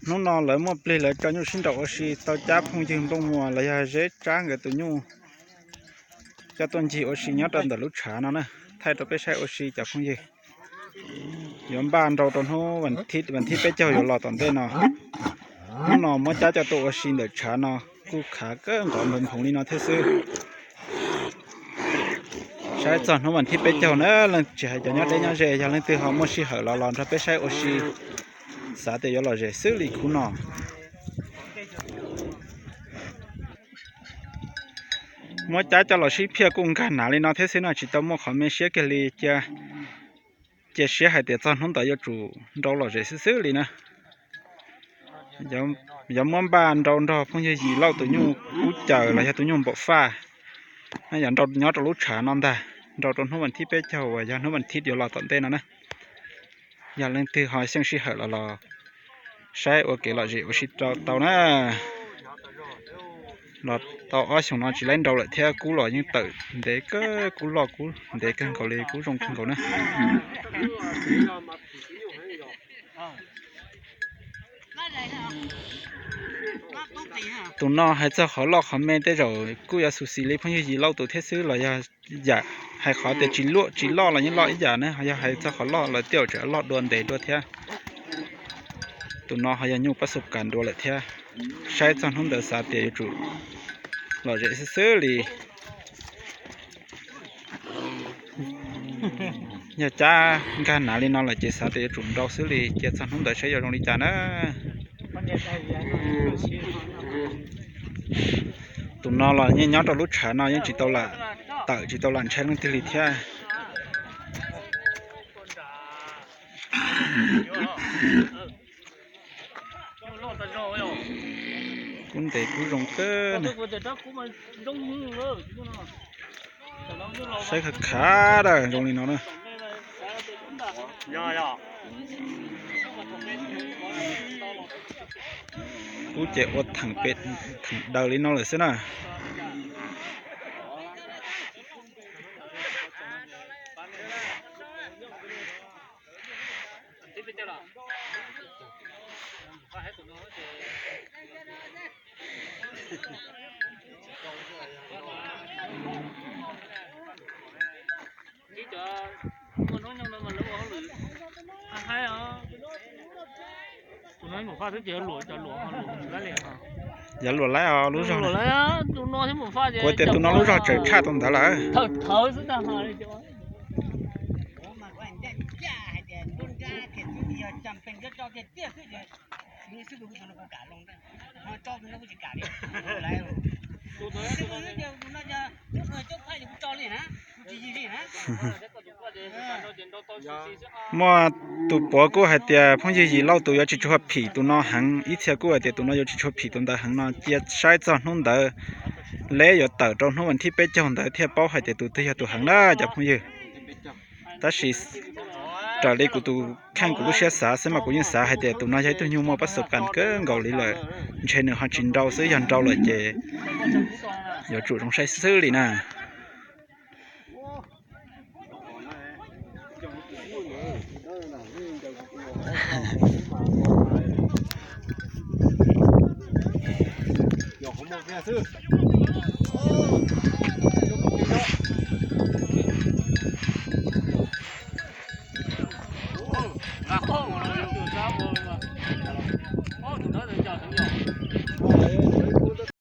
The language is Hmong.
Hnub no lawv muaj plig lawv tso nyuj sib nraus ua si tau cab phooj ywg Nplooj Muas los yog Zeb Tsab nkawd tus nyuj coj tuaj ncig ua si nyob rau ntawm lub tshav no na, thaij rau peb saib ua si cov phooj ywg. Yuav npaj nrau rau hnub vas thib peb caug yuav los tom ntej no. Hnub no muab cab coj tuaj ua si ntawm tshav no kuj khav kawg nqov npawg nphoov li no thiab xwb. Saib txog hnub vas thib peb caug na, leej tsis hais cov nyob deb nyob ze, yog leej twg ho muaj sij hawm los los nrog peb saib ua si, xav tias yuav lom zem xwb li khub no. Muab cab coj los sib phiaj kuj nkag hnav li no thiab xwb no, tsis tau muaj qhov me siab kiag li. Cia siab hais tias txog hnub ntawd yuav tsum nrau lom zem xwb xwb li na. Yog muab npaj nrau nrog phooj ywg Yim Lauj tus nyuj kub caws los yog tus nyuj npaum faj, yog nrau nyob rau lub tshav no ntag, nrau rau hnub vas thib peb caug uas yog hnub vas thib yuav los tom ntej no na. Yog leej twg ho xyeej sij hawm los los saib ua kev lom zem ua si rau tau na. Los tau ob xyoos no tsis laib nrau lawm thiab, kub los yeej tawm ntev kawg, kub loj kub ntev kawg nkaus li, kub zoo kawg nkaus na. Tus no hais txog qhov loj qhov me tej zaum kuj yuav xus xis li phooj ywg Yim Lauj tus thiab xwb los yog yam hais qhov tias tsis luaj tsis loj los yeej loj ib yam na, yog hais txog qhov loj lawv tej zaum tseem loj dua ntev dua thiab. Tus no ho yog nyuj pab xub kas dua lawm thiab. Saib txog hnub ntawd xav tias yuav tsum lom zem xwb xwb li. Yog cab nkag hnav li no lawm ces xav tias yuav tsum nrau xwb li, cia txog hnub ntawd saib yuav zoo li cas na. Tus no los yeej nyob rau lub tshav no yeej tsis tau lam tawm tsis tau lam ntshai leej twg li thiab. Kub ntev kub zoo kawg na. Saib khav khav dawm zoo li no na. Kub ces ua theem pem theem daws li no lawm xwb na. Yav luam laib os lub zog. Kuv tias tus no lub zog tseem tshaj tus ntawd lawm. Muaj tus puav kuj hais tias phooj ywg Yim Lauj tus yuav tsis tshua phim tus no heev, ib txhia kuj hais tias tus no yuav tsis tshua phim tus ntawd heev no, cia saib txog hnub ntawd leb yuav tawm rau hnub vas thib peb caug ntawd thiaj paub hais tias tus twg yog tus heev na cov phooj ywg. Tab sis raws li kuv tus kheej kuv lub siab xav xwb mas kuv yeej xav hais tias tus no yog ib tug nyuj muaj pab xub kas kawg nkaus li lawm, ntshe nws ho tsis nrau xwb, yog nrau lawm ces yuav tsum zoo saib xwb li na.